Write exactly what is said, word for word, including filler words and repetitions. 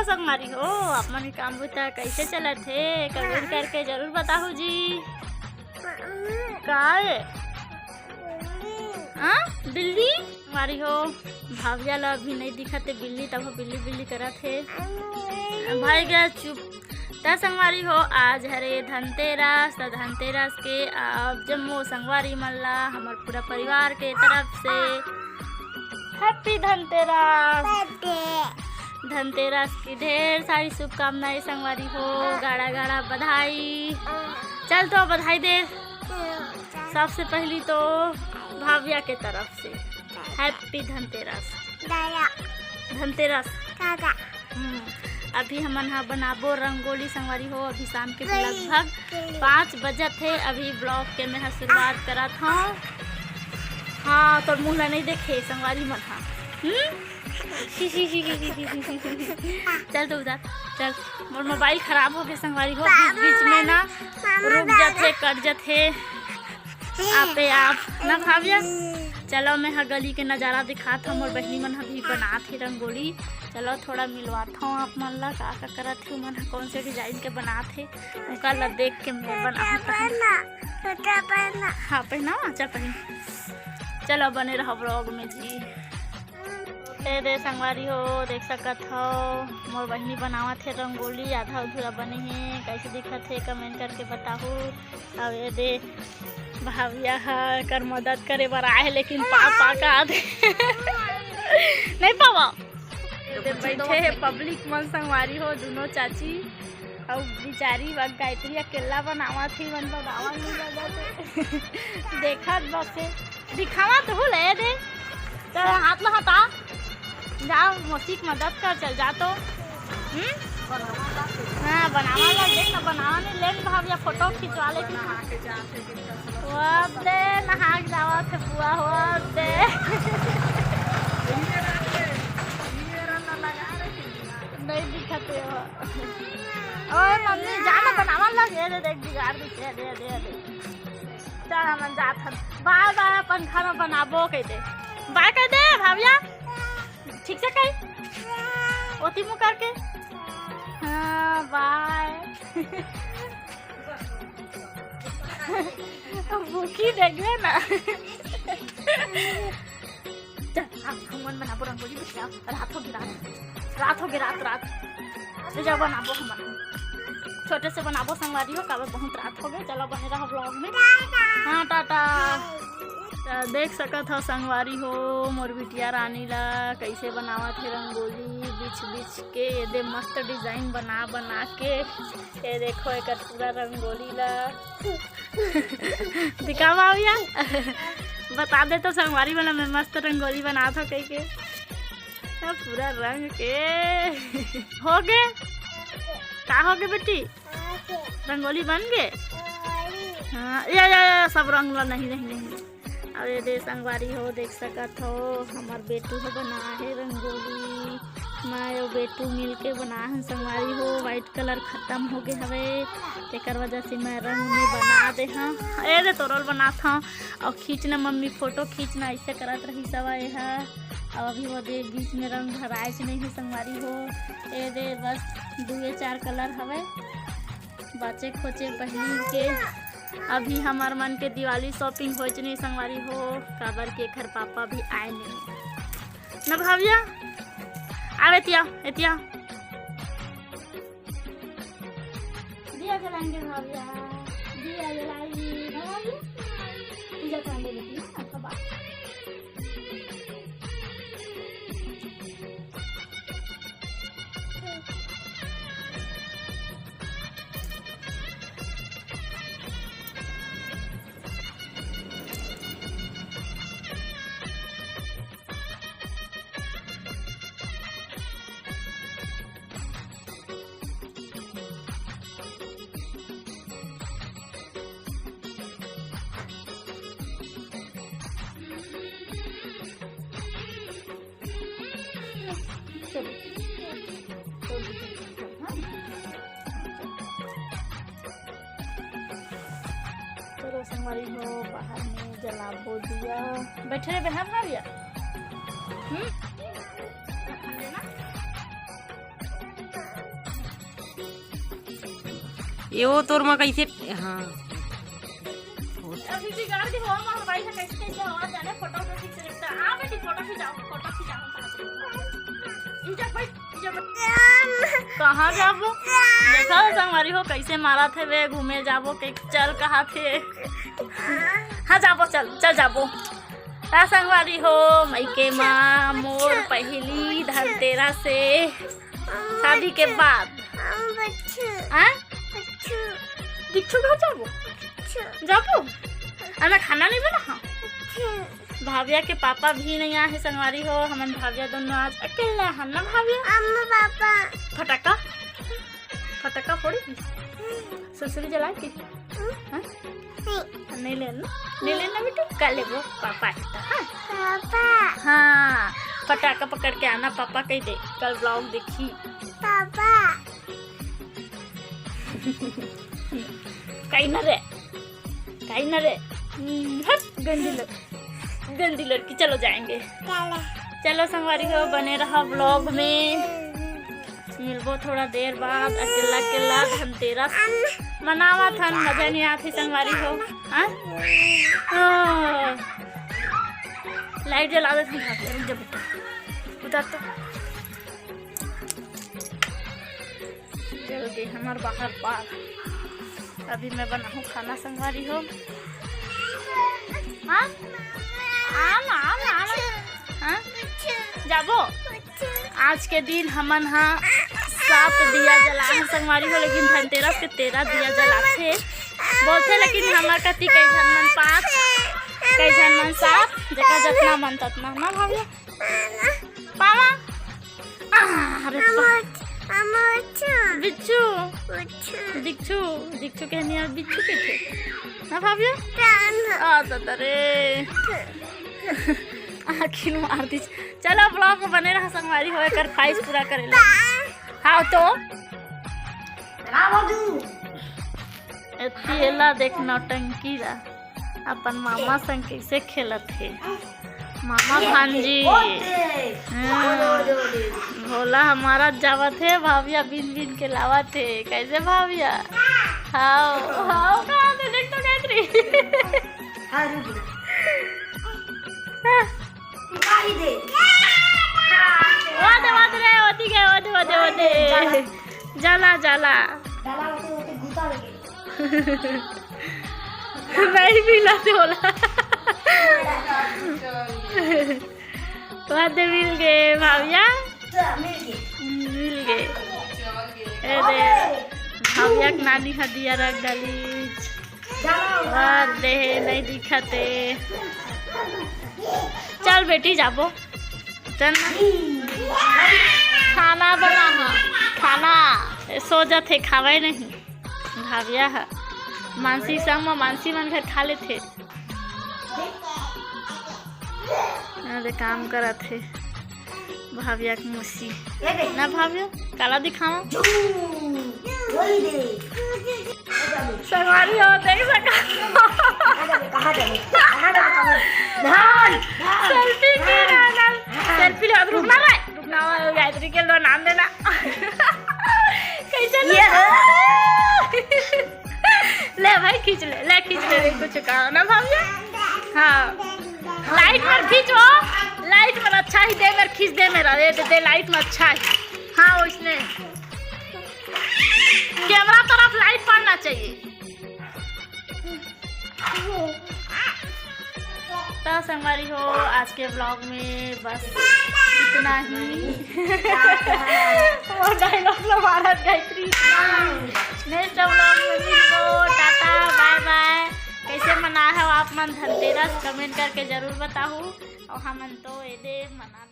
संगवारी हो, आप मन के काम बुता कैसे चलत हे, कमेंट करके जरूर बताहू जी। का ए? हाँ, बिल्ली? संगवारी हो, भाविया ला अभी नहीं दिखत हे बिल्ली, तब वो बिल्ली बिल्ली करत हे। भाई गया चुप। त संगवारी हो, आज हरे धनतेरस, त धनतेरस के आप जम्मो संगवारी मन ला हमर पूरा परिवार के तरफ से हैप्पी धनतेरस। धनतेरस की ढेर सारी शुभकामनाएं संगवारी हो, गाड़ा गाड़ा बधाई। चल तो बधाई दे। सबसे पहली तो भाविया के तरफ से हैप्पी धनतेरस। दादा। धनतेरस। दादा। हम्म, अभी हमन ह बनाबो रंगोली संगवारी हो। अभी शाम के लगभग पाँच बजत हे। अभी ब्लॉग के मैं ह शुरुआत करत हूँ। हाँ, तोर मुँह ला नहीं देखे संगवारी मन ह। हम्म? चल तो उधर, चल। मोर मोबाइल खराब हो गए संगवारी हो, बीच बीच में ना रुक जाथे, कट जाथे। आपे आप ना भाविया। चलो, मैं ह गली के नजारा दिखात हूँ। मोर बहिनी मन ह भी बनात हे रंगोली। चलो, थोड़ा मिलवात हूँ आप मन ला, का का करत हे, मन ह कौन से डिजाइन के बनात हे, उनका ला देख के मैं बनात हूँ। हाँ, पहनावा, चल पहन। चलो, बने रहो ब्लॉग में जी। ए दे संगवारी हो, देख सकत हो, मोर बहिनी बनावत हे रंगोली, आधा अधूरा बने हे। कैसे दिखत हे, कमेंट करके बताहू। अब ए दे भाविया ह कर मदद करे बर आए हे, लेकिन पापा का दे नहीं पावा। ए दे बैठे हे पब्लिक मन संगवारी हो, दोनों चाची। अउ बिचारी वा गायत्री अकेला बनावत ही, मन बनावा नहीं लगत हे। देखत बस हे। दिखावा तो ले दे। चल, हाथ ला हटा। जा, मौसी के मदद कर, चल जा तो। हम्म? हाँ, बनावा ला, देख ना, बनावा नहीं, ले न भाविया, फोटो खिंचवा ले। वो दे, नहा के जावा थे बुआ, वो दे। नहीं दिखत हे वो। ओए मम्मी, जा ना, बनावा ला, ये दे, देख, बिगाड़ दी, दे, दे, दे, दे। चल, हमन जात हन। बाय बाय, अपन घर में बनाबो कह दे। बाय कह दे, भाविया। ठीक से कही। ओती मुँह करके। हाँ, बाय। भूखी देख ले ना। चल, हम, हमन बनाबो रंगोली, बिटिया। रात हो गई, रात। रात हो गई, रात, रात। ले जाओ, बनाबो हमन। छोटे से बनाबो संगवारी हो, काबर बहुत रात हो गए। चलो, बने रहो ब्लॉग में। हाँ, टाटा। त देख सकत हो संगवारी हो, मोर बिटिया रानी ला कैसे बनावत हे रंगोली। बीच बीच के ये दे मस्त डिजाइन बना बना के, ये देखो एकर पूरा रंगोली ला। दिखावा भैया, बता दे तो संगवारी वाला मैं मस्त रंगोली बनात हो कह के। अब पूरा रंग के हो गे। का हो गे बेटी? रंगोली बन गे? हाँ, या, या, या, सब रंग ला, नहीं, नहीं, नहीं। अब ये दे संगवारी हो, देख सकत हो, हमर बेटू ह बना हे रंगोली। मैं अउ बेटू मिल के बना हन संगवारी हो। व्हाइट कलर खत्म हो गे हवे, तेकर वजह से मैं रंग में बना दे हन। ए दे तोरल बनात हन, अउ खींचना मम्मी, फोटो खींचना, ऐसे करत रही सवा ये ह। अउ अभी वो दे बीच में रंग भराए से नहीं हे संगवारी हो। ए दे बस दुए चार कलर हवे, बाचे खोचे पहली के। अभी हमर मन के दिवाली शॉपिंग होइच नहीं संगवारी हो, काबर के एखर पापा भी आए नहीं। न भाविया, आव एतिया, एतिया। दिया जलाएंगे भाविया, दिया जलाएंगे ना भाविया। पूजा करेंगे बेटी, हाँ, आपका बाप। चलो। चलो संगवारी हो, बाहर में जलाबो दिया। बैठे रहे बेहन भाविया। हम्म? यो तोर मा कैसे? हाँ। अभी बिगाड़ दी हो, मोर मोबाइल से कैसे कैसे हो जाने, फोटो को ठीक से देखता। हाँ बेटी, फोटो खिंचाओ, फोटो खिंचाओ। इधर बैठ, इधर बैठ। कहाँ जाबो? देखा हो संगवारी हो, कैसे मारत हे बे, घूमे जाबो के चल कहा थे। हाँ जाबो, चल, चल जाबो। का संगवारी हो, मइके मा मोर पहिली धनतेरस से शादी के बाद। हाँ? बिच्छू घर जाबो? जाबो? अरे खाना नहीं बना? हाँ। भाविया के पापा भी नहीं आए हे संगवारी हो, हमन भाविया दोनों आज अकेला हन ना भाविया? अम्मा पापा। फटाका? फटाका फोड़ी? ससुरी जला के? हाँ? नहीं लेना, नहीं लेना बेटा, कल लेबो पापा आता, हाँ? पापा। हाँ, फटाका पकड़ के आना, पापा कह दे, कल vlog देखी। पापा। कहीं ना रे, कहीं ना रे। हम्म, हट, गंदी लड़-, गंदी लड़की, चलो जाएंगे। चलो। चलो संगवारी हो, बने रहा vlog में। मिलबो थोड़ा देर बाद। अकेला अकेला धनतेरस मनावत हन, मजा नहीं आथे संगवारी हो। हाँ? हाँ। लाइट जला देथन, रुक जा बेटा, उतार तो। जल गे हमर बाहर पार। अभी मैं बनाहूँ खाना संगवारी हो। हाँ? आ ना, आ ना, आ ना। हाँ? जाबो? आज के दिन हमन हा सात दिया जलाए संगवारी हो, लेकिन धनतेरस के तेरह दिया जलाथे बोलथे, लेकिन हमर कति कई झन मन पाँच, कई झन मन सात, जेकर जतना मन ततना ना भाविया। पावा। आह, अरे पा-, बिच्छू। दिक्षु, दिक्षु कहनी है, बिच्छू के थे। ना भाविया? आ, दादा रे। आखिर मार दी। चलो, vlog में बने रहा संगवारी हो, एकर ख्वाहिश पूरा करे ला। हाँ तो। एती एला देख नौटंकी ला, अपन मामा संग कैसे खेलत हे। मामा भांजी। हाँ। भोला हमारा जावत हे, भाविया बिन बिन के लावत हे। कैसे भाविया? हाव, हाव, कहाँ से देख तो गायत्री? हाँ, रुक जा। हाँ। उठा ही दे। वादे, वादे रे, ओती गए, वादे, वादे, वादे। जाला, जाला। जाला होते होते गुता लगे। नहीं मिला तो होला। वादे मिल गए भाविया। मिल गए। अरे, भाविया के नानी हा दिया रख डाली। वाह, देहे नहीं दिखते। चल बेटी, जाबो। चल ना। खाना बना हा। खाना। सो जाथे, खावे नहीं। भाविया हा। मानसी संग म मानसी मन घर खा लेथे। अरे काम करत हे भाविया के मौसी। ए बे। ना भाविया, काला दिखावा। जू, वही दे। संगवारी हो, देख सका। कहाँ जाबे? कहाँ जाबे? कहाँ जाबे? धान, धान, selfie की धान। ना, ना। Selfie ले, रुकना रे। रुकना, गायत्री के लो नाम देना। कैसे ये लो? ले भाई, खींच ले, ले, खींच ले रे, कुछ कहा ना भाविया। हाँ, light में खींच वो, light में अच्छा ही दे, मेरे खींच दे, मेरा दे, दे, दे, light में अच्छा ही। हाँ, उसने camera तरफ light पड़ना चाहिए। तो संगवारी हो, आज के vlog में बस इतना ही। वो dialogue लो भारत गायत्री। Next vlog में मिलबो। Tata, bye bye। कैसे मनाए हो आप मन धनतेरस, comment करके जरूर बताहू। और हमन तो एदे मना